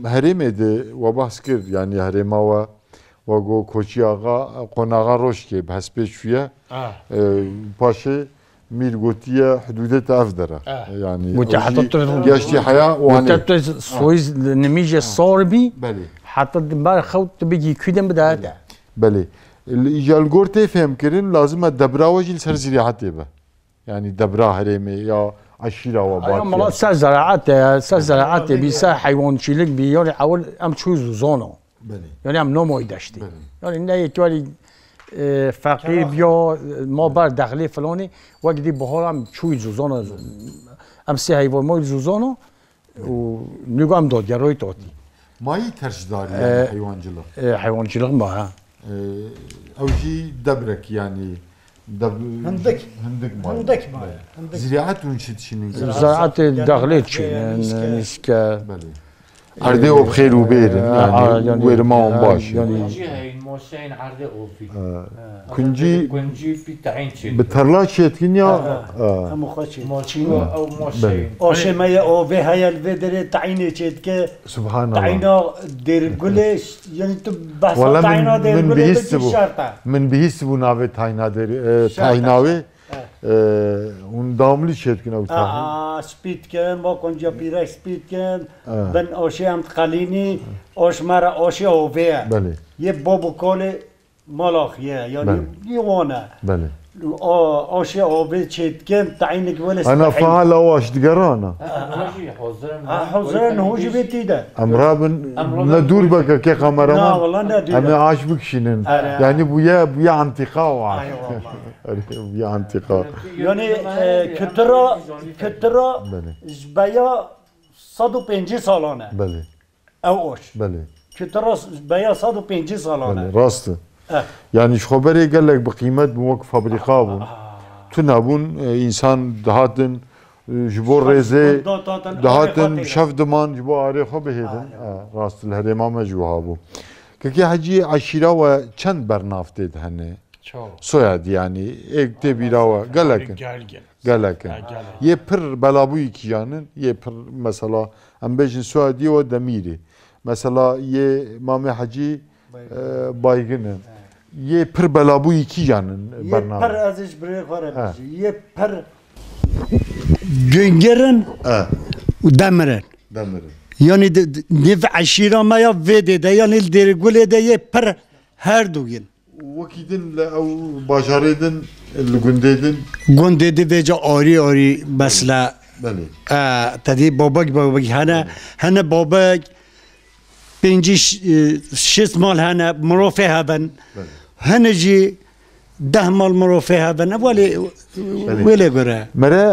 herêmê de we behs kir, yani herêma we, we got Koçî Axa, Qonaxa Roşkê bi hespê çûye. Ha. E, paşê Mîr gotiye hidûdê te ev der e. Eh. Yani Gotiye ew heta jî tu geştî heya Wanê. Gotiye tu soyî nimîje sar bî. Belê. Heta di ber xew tu bigî kûdin bide te. Belê. Îja li gor tê fêhm kirin, lazim e debra we jî li ser zirîetê be. Yani debra herêmê ya eşîra we Aya batiye. mala ser ziraet e, ser ziraetê bî, ser heywançîlik bî, yani ewil em çû zûzana. Belê. Yani em namayî deştê. Belê. Yani ne yek welî, e, feqîr biya, e, ma ber dexlê filanî, wek dî bihar em çûyî zûzana, em sê heyvan mayî zûzana û nûga em dadgeroyî tatî. Mayî tercdarî E, yani heywancılık. E, heywancılık ma ha. E, ew jî debrek yani. Deb-, Hindik. Hindik mayî. Hindik mayî. Belê. Hindik. Ziraet hûn çi dişînin? Ziraet Ziraetê dexlê çînin, nîske. Belê. Erdê o xêr û bêr in, Ee, yani, a, yani, wêrima wan a, baş in. Yani. Kuncî heyin, moşeyên erdê ovî. Ee, Ha. kuncî Kuncî pî teyn çê. bi terla çêdikin ya? Ha, ha. Ee. Hemû xwe çê. Moşî ew moşeyên. Belê. Oşê me ye, ovê heye li vê derê teynê çêdike. Subhanallah. Teyna Dêrgulê, yani tu behsa Wala min, teyna min Dêrgulê bihîstibû. bikî şert e. Min bihîstibû navê tayna Dêr-, e, Şert e, tayna wê. şert e. Ee, hûn damlî çêdikin ew tahî. Aa, spî dikin, va konciya pîrek spî dikin. Ha. Bin oşê em diqelînî, oş me re oşê ovê ye. Belê. Yê bab û kalê mala xwe ye, yani Belê. yê wan e. Belê. A, oşê ovê çêdikin, teynik wele Ana spehî. faal awaş digerana. Ha, Ha, hazir in, ha, hazir in, hojî vê tî de. Em rabin Em rabin ne dûr be kekê kameraman. Na, wala ne dûr Em ê be. aş bikişînin. Are. Yani bûye, bûye antîqa o aş. Ay, wala. Bûye antîqa. Yani, e, kitira, kitira Belê. ji beya sed û pêncî salan e. Belê. Ew oş. Belê. Kitira ji beya sed û pêncî salan e. Belê, rast e. Eh. Yani ji xwe berê gelek bi qîmet bûn, wek fabrîka bûn. Ah. Tune bûn, e, însan dihatin, e, ji bo Şef rêzê, dihatin, dihatin, arê xwe tê. şef diman ji bo arê xwe bihêdin. Ah, ya. Eh, rast, li herêma me jî wiha bû. Kekê Hecî, eşîra we çend bernav tê de hene? Çok. Soyad, yanî, êk tê bîra we, gelek in. Gelgin. Gelek in. Ha, gelek. Yê pir belabûyî kîjan in, yê pir, mesela, em bêjin soyadiyê we Demîrî. Mesela, yê Mamê Hecî, Baygın. e, Baygın in. Yê pir belabûyî kîjan in? Yê bername? Pir, ez ji birê xwe re Ha. bijî. Yê pir Güngir in Ha. û Demir in. Demir in. Yanî di, di, nêv eşîra me ya vê dê de, yanî li Dêrgulê de yê pir her du in. Wekî din li ew bajarê din, li gundê din. Gundê din vêca arî arî mesela. Belê. E, te dî babek babek hene, Belê. hene babek pêncî ş-, e, şêst mal hene, mirovê hev in. Belê. Hene jî deh mal mirovê hev in. Welê, Belê. welê göre. Mere,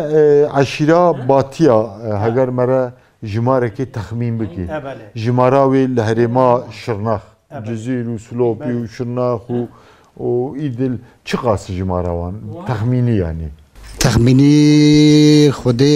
e, eşîra Batiya, e, heger mere jimarekê texmîn bikî. E, belê. Jimara wê li herêma Şirnex. Evet. Cizîr û Silopî û Şirnex û, û Îdil çiqas jimara wan? Texmînî yanî. Texmînî Xwedê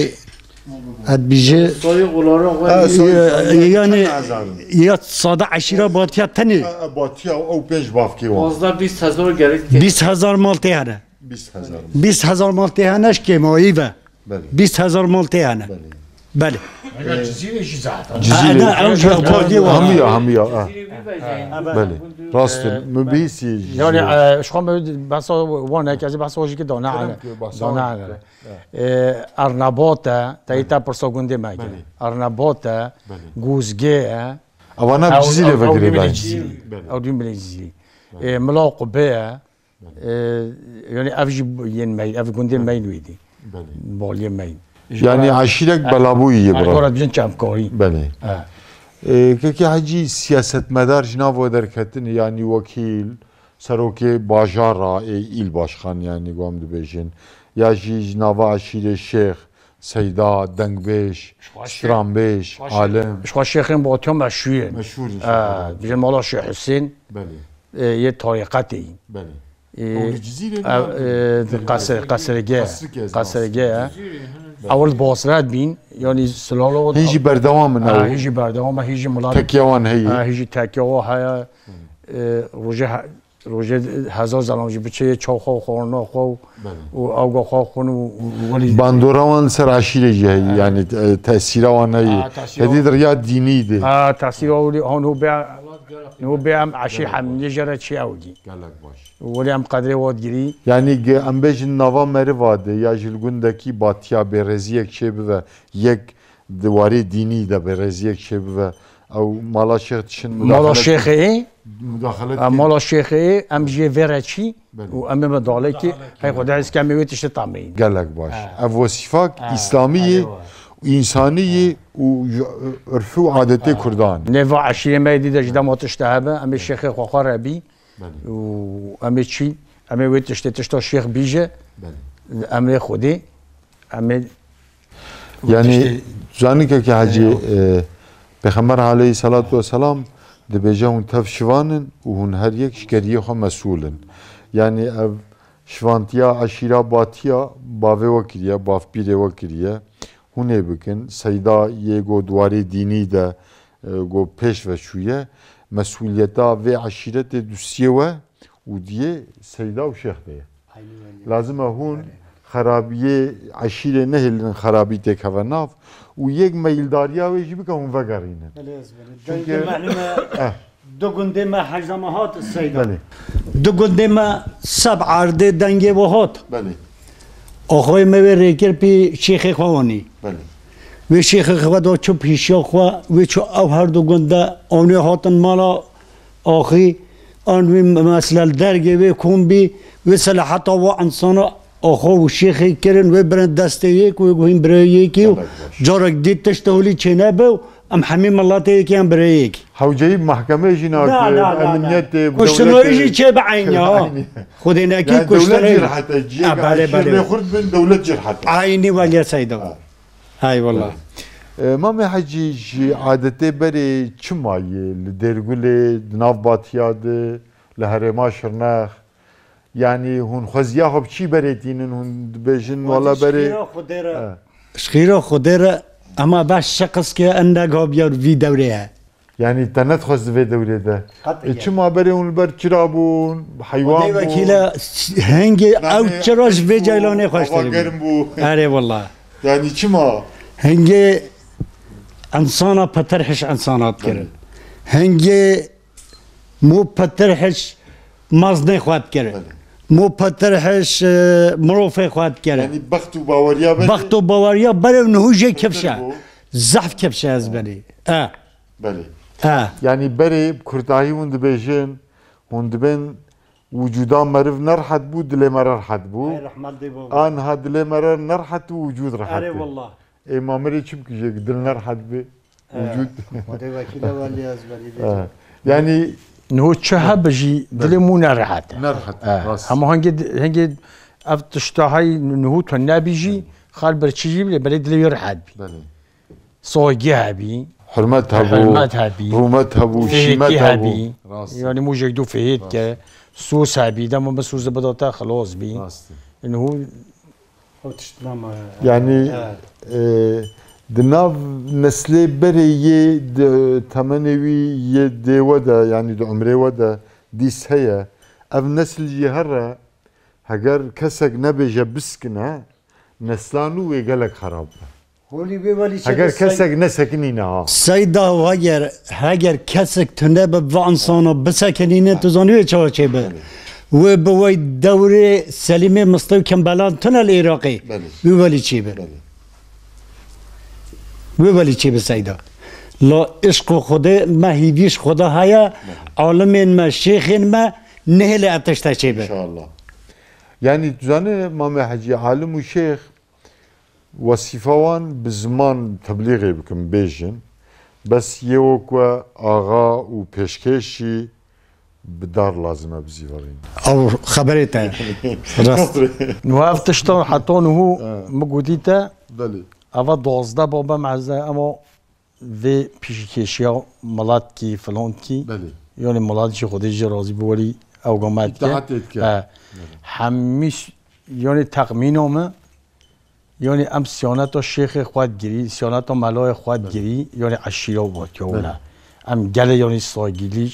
et bîje. Soyê olara xwe Ha, soy, soy, yanî çend hezar in? ya sada eşîra Batiya tenê. Ha, Batiya ew pênc bavkê wan. Fazla bîst hezar gerek tê. Bîst hezar mal tê hene. Bîst hezar mal. Bîst hezar mal tê hene ji kêmayî ve. Belê. Bîst hezar mal tê hene. Belê. Belê. Hele Cizîrê jî zaten. Cizîrê. Ha, ne, ew jî Cizîrê. Hamiya, hamiya, ha. Cizîrê bir bejeyî. Belê. Rast e, min bihîstiye Yanî, Cizîrê. e, ji xwe me behsa wan neke, ez ê behsa jî ki dane Kerem ane. ki behsa Dane wan ane. ke. E, Ernebot e, teyî te pirsa gundê me Belê. Ernebot e, Belê. Gozgê e. Ewana Ew, Cizîrê ew, ew vegirê dî milê dayê. Cizîrê. Belê. Ew dî milê Cizîrê. E, Mila Qubê e. E, yanî ev jî yên me, ev gundên me yên wî dî. Belê. Baliyê me yên. Yanî eşîrek belabûyî ye bira. Gora bijin çavkarî. Belê. E. E, kekê Hecî, siyasetmedar ji nav we derketin, yanî wekîl, serokê bajara ê îl başkan, yanî gom dibêjin. Ya jî ji nava eşîrê şêx, seyda, dengbêj, Ji xwe şê-, stranbêj, ji xwe şê-, alim. Ji xwe şêxên Batiya meşhûr in. Meşhûr in E, şêxên Batiya. Bijin mala Şêx Husên. Belê. E, yê tarîqetê yî. Belê. E, Ew li Cizîrê ev, ne? e, di qesir, qesirge, Qesrike ez qesirge, nas. e. Ew li Basret bîn, yanî silalo. Hîn jî berdewam in Ha, ew. hîn jî berdewam e, hîn jî milat. Tekiya wan heye. Ha, hîn jî tekiya wan heye. E, rojê he-, rojê hezar zelam jî biçe yê çaw xwe, xwarina xwe û, Belê. û awga xwe xwin û, û welî Bandora wan li ser eşîrê jî heye, Ha. yanî, e, tesîra wan heye. Ha, tesîra Hevî wan. di riya dînî de. Ha, tesîra wan, han hû bê, hû bê em eşîr Gelek hemî jê re çi ew dî. Gelek baş. Welê em qedrê wan digirî. Yanî ge-, em bêjin nava meriva de ya ji li gundekî Batiya bêrêziyek çêbibe, yek di warê dînî de bêrêziyek çêbibe, ew mala şêx dişin Mala mudaxalet şêxê, mudaxalet ha, kin. mala şêxê, em jê vê re çî Belê. û em ê me dalekî, hey Xwedê ez kemê wê tiştê tameyîn. Gelek baş. Ha. Ev wesîfak Ha, îslamî yê, eywa. Însanî yê û ji urfî û adetê Kurdan. Nêva eşîrê me dî de ji dema tişte hebe, em ê şêxê xwe xwe re bî. Belê. Û em ê çî, em ê wê tiştê tişta şêx bîje. Belê. Emrê Xwedê, em ê wê Yanî, tiştê zanî kekê Hecî, Eywa. e, Pêxember aleyhisselatu vesselam dibêje hûn tev şivan in û hûn her yek ji keriyê xwe mesûl in. Yanî ev şivantiya eşîra Batiya bavê we kiriye, bavpîrê we kiriye. Hûn ê bikin, seyda yê go di warê dînî de, e, go pêş ve çûye, mesûliyeta vê eşîretê dustiyê we û diyê seyda û şêx de ye. Aynî wengê. Lazim e hûn Belê. xerabiyê eşîrê nehêlin, xerabî têkeve nav û yek meyildariya wê jî bike hûn vegerînin. Belê, ez belê. Çünkü Dengê me, Eh. du gundê me hejda me hat seyda. Belê. Du gundê me seb erdê dengê we hat. Belê. Axayê me wê rê kir pê şêxê xwe anî. Belê. Wê şêxê xwe da çû pîşiya xwe, wê çû ew her du gund de anê hatin mala axî, an wê mesela li dergê wê kom bî, wê selaheta we insana axa û şêxê kirin, wê birin destê yek, wê guhîn birê yekî û Gelek baş. carek dî tişt holî çênebe û em hemî miletê yekî em birê yekî. Hewceyî mahkemê jî Na, nake, na, na, na. emniyetê, Kuştinayî dewletê. jî çê bi eynî ha. Eynî. Xwedê nekî Yani dewlet kuştinayî. jî rehete, ciyê Ha, belê, eşîr belê. lê xurt bin, dewlet jî rehete. Eynî weliye seyda. Ha. Hay wallah. E, Mamê Hecî, ji adetê berê çi maye li Dêrgulê, di nav Batiya de, li herêma Şirnex? Yanî hûn xweziya xwe bi çî berê tînin, hûn dibêjin, wala berê. Ji xîra Xwedê re. He. Ji xîra Xwedê re, ema beş şeqis ke en negabiya vî dewrê ye. Yanî te nedixwest di vê dewrê de. Qet E, çima berê hûn li ber çira bûn, heywan Xwedê bûn? Wekîle, hengê ew çira ji vê ceylanê xweştir bû. Hava germ bû. Erê wela. Yanî çima? Hengê insana petir hiş insana dikirin. Belê. Hengê mû petir hiş maznê xwe dikirin. Belê. Mû petir hiş, e, mirovê xwe dikirin. Yanî bext û baweriya berê Bext û baweriya berê û niho jê petir kifşe. Bû. Zehf kifşe ez berê. E. Belê. Ha. Yanî berê bi kurtahî hûn dibêjin, hûn dibên wicûda meriv nerehet bû, dilê me re rehet bû. Ay rehmet dê baba. Anha dilê me re nerehet û wicûd rehet Erê bû. Wallah. Ê mamirê çi bikijê, dil nerehet bê, He. Wicûd. Xwedê wekîle welî ez berî Ha. bêjim. Yanî Niho çi hebe jî dilê mû nerehet e. Nerehet, He. rast. Hema hengê, hengê ev tişta hay niho tu nebî jî, xal ber çi jî bile, belê dilê wî rehet bî. Belê. Saygî hebî. Hurmet hebû. Hurmet hebî. Rûmet hebû, Fêhêtî şîmet hebû. Hebî. Rast. Yanî mûjek du fêhêt Rast. ke, soz hebî, dema min soz bidata xilas bî. Rast. Yanî hû Ew tişt nema. Yanî, Evet. e, di nav neslê berê yê di temenê wî yê dê we de, yanî di umrê we de dîs heye. Ev nesil jî here, heger kesek nebêje biskine, nesla nû wê gelek xerab be. Holî bê welî çê Heger bê sey- kesek nesekinîne ha. Seyda heger, heger kesek tune bi va insana bisekinîne, tu zanî wê çawa çê bi? Belê. Wê bi wey dewrê Selîmê Mistê û Kembelan tune li Iraqê. Belê. Wê welî çê bi. Belê. Wê welî çê bi Seyda. La işq û Xwedê me hîvîş Xweda heye, Belê. alimên me, şêxên me nehêle ev tişte çê bi. İnşallah. Yanî tu zanî Mame Hecî, alim û şêx, wesîfa wan bi ziman teblîxê bikin, bêjin. Bes yê wek we axa û pêşkêş jî bi dar lazim e bizîvirîn. Ew xeberê te. Rast. Niha ev tiştan heta niho Ha. min gotî te, Belê. eva duwazdeh babe mehze, ema vê pîşkêşiya milatkî, filankî, Belê. yanî milat jî Xwedê jî razî bi welî ew gamet ke. İtaat etke. He. Belê. Hemî s-, yanî texmîna min, yanî em siyaneta şêxê xwe digirî, siyaneta melayê xwe Belê. digirî, yanî eşîra û batiya Belê. wila. Em gelê yanî saygîlî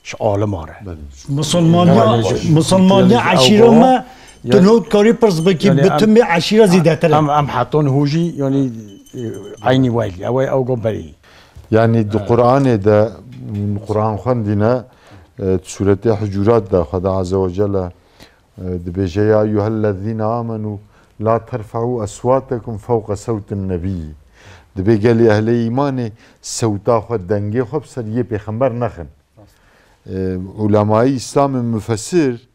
ji alima re. Belê. Misilmaniya, Yanî ji- misilmaniya yanî eşîra ew me, tu yanî- nû dikarî pirs bikî, yanî bi em- timî eşîra zîdetir e. Em, em heta niho jî, yanî, e, eynî welî, ew ê ew go berî. Yanî di Qur'anê de, Qur'an xwendîne, e, suretê Hucurat de Xweda Azze ve Celle, e, dibêje, "Ya eyyuhellezîne amenu la terfe'û eswâtekum fewqe sewtin nebî." Dibê gelê ehlê îmanê sewta xwe, dengê xwe bi ser yê pêxember nexin. E, ulemayî Îslamê mufessir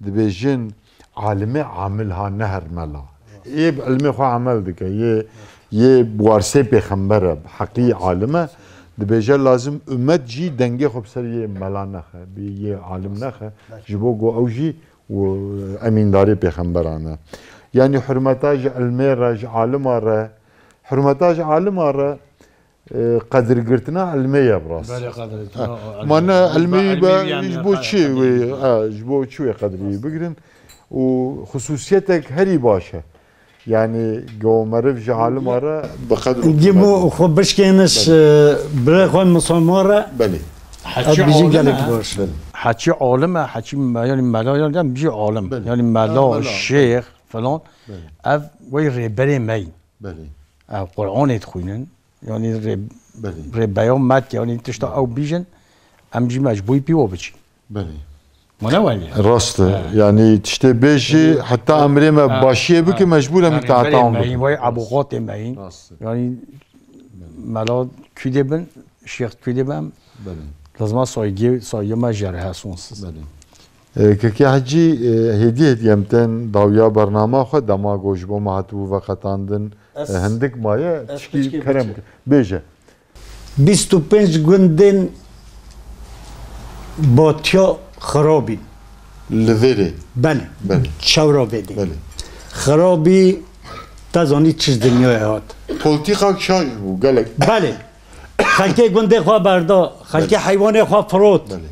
dibêjin, alimê amil ha, ne her mela. Yê bi ilmê xwe amel dike, yê, yê bi warsê pêxember e, bi heqî alim e. Dibêje lazim ummet jî dengê xwe bi ser yê mela nexe, bi yê alim nexe. Ji bo ku ew jî û emîndarê pêxemberan e. Yanî hurmeta ji ilmê re, ji alima re, hurmeta ji alima re, e, qedirgirtina ilmê ye bi rastî. Belê, qedirgirtina Ha. ilmê. Ma ne Ba ilmê ilmê be, yan ji ya bo qe-, çi qedirgirtina. wê, ha, ji bo çi wê qedrî bigirin? Û xusûsiyetek herî baş e. Yanî go meriv ji alima re bi qedr û Gî bo qîmet. xwe bişkêniş, Belê. e, birê xwe misilman re, Belê. Heçî ev bijî alim gelek e. baş. Belê. Heçî alim e, heçî me-, yanî mela, yanî em bijî alim. Belê. Yanî Ha, mela, mela. şêx, filan. Belê. Ev wey rêberê me yî. Belê. Ev Qur'anê dixwînin. Yanî rê-, Belê. rêbeya me dike, yanî tişta ew bijin, em jî mecbûr pî we biçin. Belê. Wala welî. Rast e. Ha. Yanî tiştê bê jî Belê. heta emrê me Ha, başiyê bike, ha. mecbûr em Yanî îtaata berê wan me yî, bikin. Wey Ebûqatê me yî. Rast e. Yanî Belê. mela kûdê bin, şêx kûdê bin. Belê. Lazima saygı, saygı me jere he sonsuz. Belê. E, Kekê Hecî, e, hêdî hêdî em tên dawiya bernama xwe, dema ku ji bo me hatibû veqetandin, Ez, e, hindik maye, ez tişkî piçkî kerem biçim. ke. Bêje. Bîst û pênc gundên Batiya xirabî. Li vêrê. Belê. Belê. Çewra vêdê. Belê. Xirabî, te zanî çi dinyayê hat. Polîtîka şaş bû, gelek. Belê. Xelkê gundê xwe berda, xelkê Belê. heywanê xwe firot. Belê.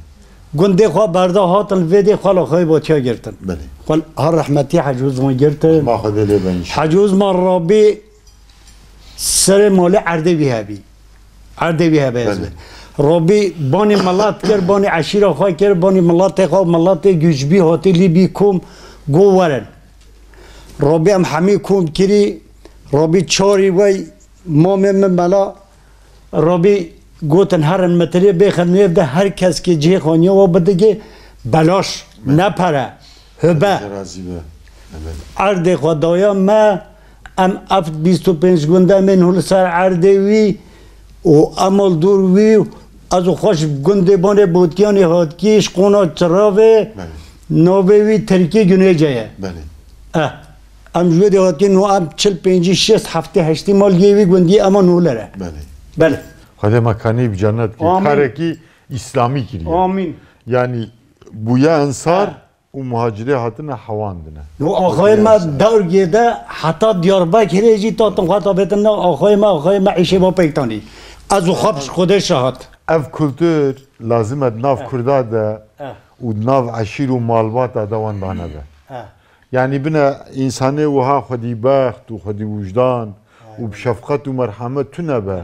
Gundê xwe berda hatin vêdê xwe la xwe batiya girtin. Belê. Xwe har rehmetî Hecî Uzman girtin. Ma Xwedê lê be înşallah. Hecî Uzman rabî serê malê erdê wî hebî. Erdê wî hebe ez Belê. be. Robî banî milet kir, banî eşîra xwe kir, banî miletê xwe, miletê Gûcbî hatî lî bî kom, got werin. Robî em hemî kom kirî, Robî çarî wey mamê min mela, Robî gotin herin mitilê bêxin nêv de her kes kê cihê xaniya we bidigê belaş, ne pere, hibe. Xwedê razî be. Evet. Erdê xwe daya me, em ev bîst û pênc gund em ên hûn li ser erdê wî û em li dûr wî, ez û xwe ji gundê banê Botkiyanê hatkî, ji qona Çiravê, Belê. navê wî Tirkî Gunêce ye. Belê. Eh, em ji wê dê hatkî, no em çil pêncî şêst heftê heştî mal yê wî gundî ema nûler e. Belê. Belê. Xwedê me kanî bi cennet kî. Amîn. Karekî îslamî kiriye. Amîn. Yani bûye ensar, û muhacirê hatine hewandine. Û axayê me Dewrgê de heta Diyarbekirê jî tatin xwe ta bêtin nav axayê me, axayê me îşê me pêk tanî. Ez û xwe bi Xwedê şahid. Ev kultur lazim e di nav Eh. Kurda de Eh. û di nav eşîr û malbata de wan dane be. Eh. Yani bine însanê wiha xwedîbext û xwedî wijdan û bi şefqet û merhemet tune be.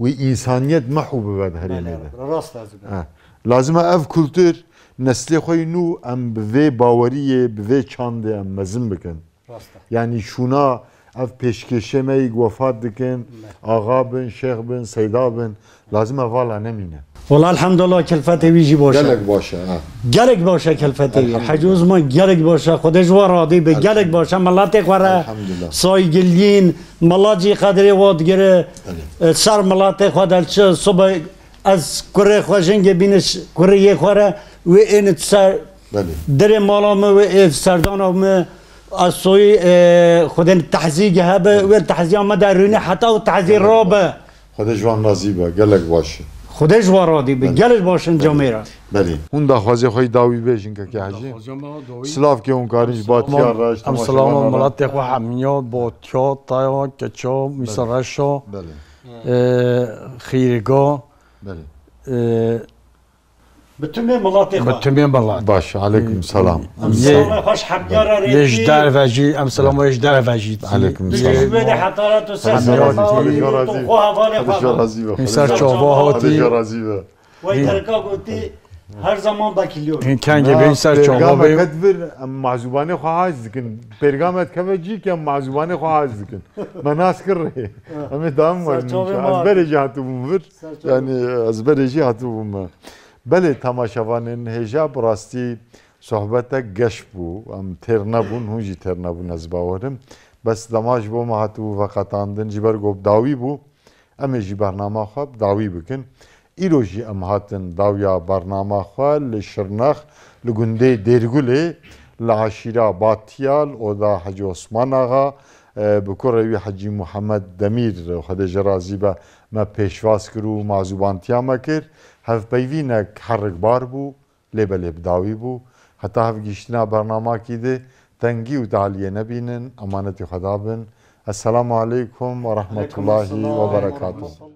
Wî însaniyet mehû bibe di herêmê de. Belê, rast ez be. Eh. Lazim e ev kultur neslê xwe yî nû em bi vê baweriyê, bi vê çandê em mezin bikin. Rast e. Yanî şûna ev pêşkêşê me yî wefat dikin, Me. axa bin, şêx bin, seyda bin, lazim e vala nemîne. Wala elhamdulillah kelfetê wî jî baş e. Gelek baş e, ha. Gelek baş e kelfetê wî. Elhamdulillah. Hecî Osman gelek baş e. Xwedê ji we radî be. Gelek Elhamdulillah. baş e. Miletê xwe re Elhamdulillah. saygilîn, milet jî qedrê we digire. Belê. E, ser miletê xwe de çi sibe Ez kurê xwe jingê bîne ş-, kurê yê xwe re wê êne ser Belê. dirê mala min, wê ê serdana min, ez soyî, e, xwedên tehzî ge hebe, wê tehziya me de rûne heta û tehzî rabe. Xwedê ji wan razî be, gelek baş e. Xwedê ji wan radî be, Belê. gelek baş in Belê. camêra. Belê. Hûn daxwazê xwe yî dawî bêjin kekê Hecî. Daxwazê me dawî. Silav ke hûn karî ji Batiya re, ji Em temaşevanan silaman re. miletê xwe hemiya, Batiya, Taya, Keça, Mîsa Belê. Reşa. Belê. e, Xîrga, Belê. e, Bi timê miletê xwe. bi timê milet. Baş, aleykum selam. Em Yê- Selam xweş hemkara Yê ji rêkî. derve jî, em selama yê ji derve jî. Aleykum Yê- selam. Wê de heta re tu ser Xwedê ser razî be. Xwedê razî be. Xwedê razî be. Ser çava hatî. Xwedê razî be. Wey Terka gotî, her zaman bekiliyor. Hîn kengê Na, bê ser çava pêrgameke bê. Divir, em mehzûbanê xwe hez dikin. Pêrgamet keve cî ke em mehzûbanê xwe hez dikin. Me nas kir rê. Em ê dawam werin. Serçavê ma. Ez berê jî hatibûm vir. Serçavê. Yani ez berê jî hatibûm me. Belê temaşevanên hêja bi rastî sohbetek geş bû. Em têr nebûn, hûn jî têr nebûn ez bawerim. Bes dema ji bo me hatibû veqetandin ji ber ku bi dawî bû. Em ê jî bernama xwe bi dawî bikin. Îro jî em hatin dawiya bernama xwe li Şirnex, li gundê Dêrgulê, li eşîra Batiya, li oda Hecî Osman Axa, e, bi kurê wî Hecî Muhammed Demîr, Xwedê ji razî be, me pêşwaz kir û mazûbantiya me kir. Hevpeyvînek herikbar bû, lê belê bi dawî bû. Heta hevgihiştina bernamakî de tengî û taliyê nebînin, emanetî Xweda bin. Esselamu aleykum ve rahmetullahi ve berekatuhu.